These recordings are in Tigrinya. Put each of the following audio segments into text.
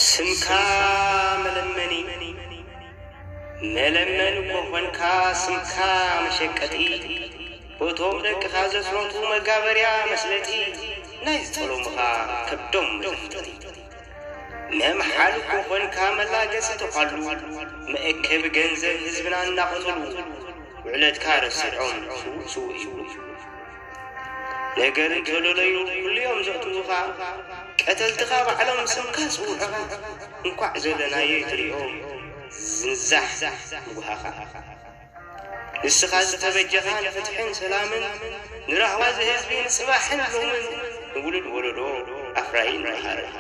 ስምካ መለመኒ፣ መለመኒ እኮ ኾንካ፣ ስምካ መሸቀጢ። ቦቶም ደቅኻ ዘስረቱ መጋበርያ መስለጢ፣ ናይ ዝጠለሙኻ ከብዶም መዘፍጠጢ። መምሓል እኮ ኾንካ መላገጺ ተዃሉ፣ መእከቢ ገንዘብ ህዝብና እናቐተሉ፣ ውዕለትካ ረሲዖም ስዉእ ስዉእ ይብሉ። ነገር እንተደለዩ ኩሉ እዮም ዘእትዉኻ፣ ቀተልትኻ ባዕሎም ስምካ ጽውዑኻ። እንኳዕ ዘለናዮ ትሪኦ ዝንዛሕ ምጉሃኻ። ንስኻ ዝተበጀኻ ንፍትሕን ሰላምን፣ ንራህዋ ዝህዝቢ ንጽባሕን ሎምን፣ ንውሉድ ወለዶ ኣፍራይን መሃርን።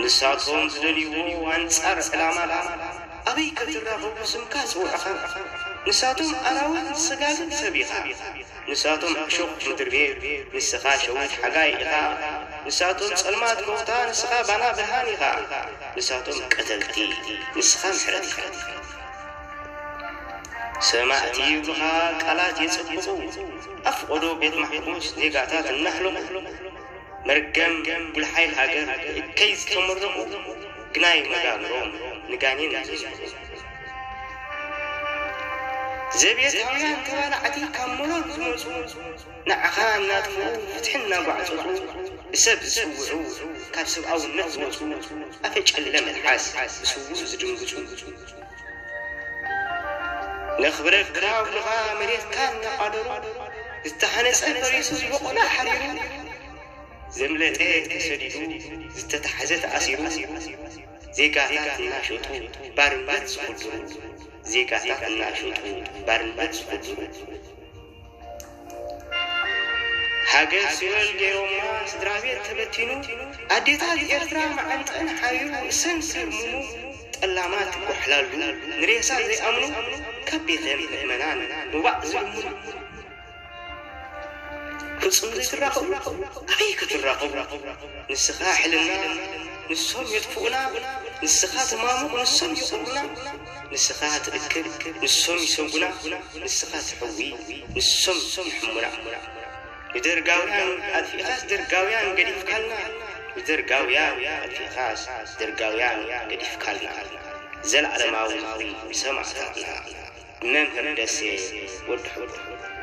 ንሳቶም ዝደልይዎ ኣንጻር ዕላማና፣ ኣበይ ከትራኸቡ ስምካ ጽውዕኻ። ንሳቶም ኣራዊት ንስጋግን ሰብ ኢኻ። ንሳቶም ዕሾኽ ምድሪ ቤት፣ ንስኻ ሸዊት ሓጋይ ኢኻ። ንሳቶም ጸልማት ጎፍታ፣ ንስኻ ባና ብርሃን ኢኻ። ንሳቶም ቀተልቲ፣ ንስኻ ምሕረት ኢኻ። ሰማዕቲ ይብሉኻ ቃላት የጸብቑ፣ ኣብ ፈቐዶ ቤት ማሕቡስ ዜጋታት እናሕለቑ፣ መርገም ጉልሓይ ሃገር እከይ ዝተመረቑ፣ ግናይ መጋብሮም ንጋኔን ዘዝብቑ። ዘቤታውያን ተባላዕቲ ካብ መሮር ዝመጹ፣ ንዓኻ እናጥፍኡ ፍትሒ እናጓዕጸጹ፣ ብሰብ ዝስውዑ፣ ካብ ሰብኣውነት ዝወጹ፣ ኣፈ ጨለ መልሓስ ብስውእ ዝድንግጹ። ነኽብረካ ብልኻ መሬትካ እናቓደሩ፣ ዝተሃነጸ ፈሪሱ ዝበቖለ ሓሪሩ፣ ዘምለጠ ተሰዲዱ፣ ዝተታሕዘ ተኣሲሩ፣ ዜጋታት እናሸጡ ባርነት ዝኹድሩ፣ ዜጋታት እናሸጡ ባርነት ዝኹድሩ። ሃገር ሲኦል ገይሮማ ስድራ ቤት ተበቲኑ፣ ኣዴታት ኤርትራ መዓንጠን ሓሪሩ እሰን ክርምሙ፣ ጠላማት ይጓሕላሉ ንሬሳ ዘይኣምኑ፣ ካብ ቤተ ምእመናን ምባእ ዝልምኑ። ፍጹም ዘይትራኸቡ ኣበይ ክትራኸቡ? ንስኻ ሕልና ንሶም የጥፍኡና፣ ንስኻ ተማሙቕ ንሶም የቑርቡና፣ ንስኻ ትእክብ ንሶም ይሰጉና፣ ንስኻ ትሕዊ ንሶም ይሕሙና። ንደርጋውያን ኣጥፊእኻስ ደርጋውያን ገዲፍካልና፣ ንደርጋውያን ኣጥፊእኻስ ደርጋውያን ገዲፍካልና። ዘለዓለማዊ ዝኽሪ ንሰማእታትና። መምህር ደሴ ወዲ ሕቡር።